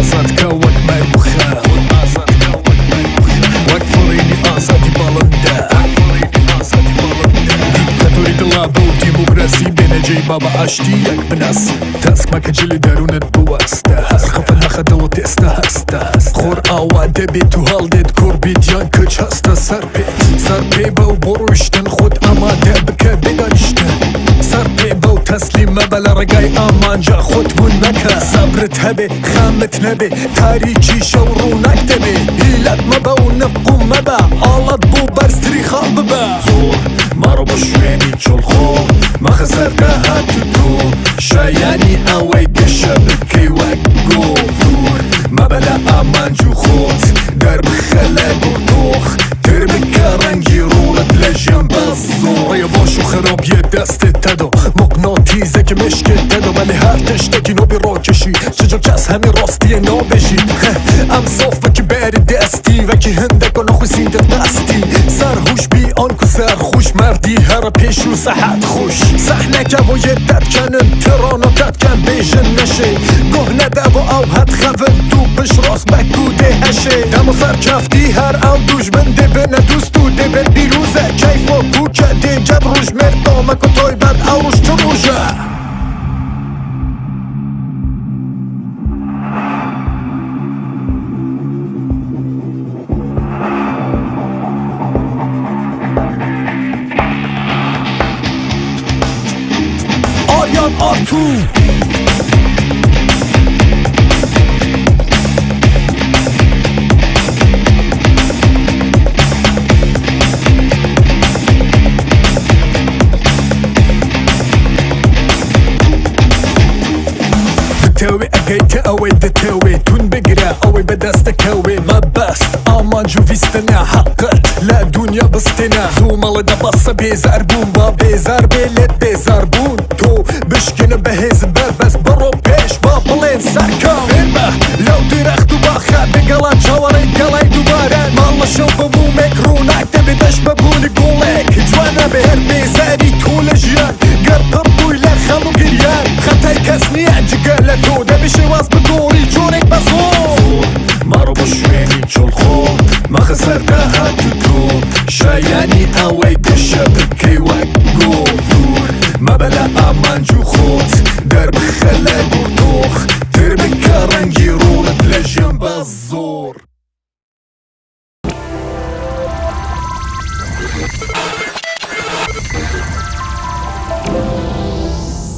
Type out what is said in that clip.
ئازاد کە وەک مەرگ و خە، وەک فڕینی ئازادی باڵندە. دیکتاتۆری دڵا بۆ دیموکراسی بێنە جێی بابا ئاشتی یەک بناسی. تەسک مەکە جلی دەروونت بوەستە، هەر خەفەت مەخە دڵت ئێستا هەستە. خۆر ئاوا دەبێت و هەڵدێت، کوڕ بیت یان کچ هەستە سەر پێت. سەر پێ بە و بۆ ڕۆیشتن خۆت ئامادە بکە بێ دانیشتن. سەر پێ بە و تەسلیم مەبە لە ڕێگای ئامانجا خۆت ون مەکە. سەبرت هەبێ خەمت نەبێ تاریکی شەو ڕووناک دەبێ. هیلاک مەبە و نقوم مەبە ئاڵات بۆ بەرزتری خاڵ ببە. زۆر مەڕۆ بۆ شوێنی چۆڵخۆ مەخە سەر داهات و تۆ شایانی ئەوەی گەشە بکەی وەک گۆ. دوور مەبە لە ئامانج و خۆت دەربخە لە گوڕتۆخ، تر بکە ڕەنگی ڕۆڵت لە ژیان بە زۆر. ڕێ باش و خراپ یە دەستت تەدا، مقناتیزێکی مشکت تەدا، بەلێ هەر تشتێکی نابی ڕاکێشی چجا کەس هەمی ڕاستیە نابێژی. ئەم ساف وەکی بەری دەستی وەکی هەندێکە ناخوسیندە دەستی. سەر هوش بی ئانکو سەر خوش مەردی هەرە پێش و سەحەت خوش. سەحنەکە بۆ یە دەتکەنن تڕانە دەتکەن بێژن نەشێ. گوه نەدە بۆ ئەو هەت خەفت تو پش ڕاست بەکو دێ هەشێ. دەم و سەر کەفتی هەر ئەو دوژمن دێ بنە دوست و دێ بن پیروزە. کەیف و کوکە دێ گەد ڕوژ مرد دامەک و تایبەت ئەو ڕوژ چ ڕوژە. ئاریان ئارتو. دەتەوێ ئەگەیتە ئەوەی دەتەوێ، تون بگرە ئەوەی بەدەستەکەوێ. مەبەست ئامانج و ویستنە حەقت لە دونیا بستێنە. زوو مەڵێ دەبەسە بێزار بووم، با بێزار بێ لێت بێزار بوون. تۆ بشکێنە بەهێز بەربەست بڕۆ پێش با بڵێن سەرکەوت. فێربە لەو درەخت و باخە بێ گەڵا چاوەڕێی گەڵای دووبارە. ماڵ لە شەو بە مومێک ڕووناک دەبێ دەش بە بوونی گوڵێک جوان نەبێ. هەر بێزاری تۆ لە ژیان گەر پڕ بووی لە خەم و گریان، خەتای کەس نییە جگە لە تۆ دەبێ شێواز بگۆڕی جۆرێک بە زۆر. زۆر مەڕۆ بۆ شوێنی چۆڵخۆ مەخە سەر داهات و تۆ شایانی ئەوەی گەشە بکەی وەک گۆ. دوور مەبە لە ئامانج و خۆت دەربخە لە گوڕتۆخ، تر بکە ڕەنگی ڕۆڵت لە ژیان بە زۆر.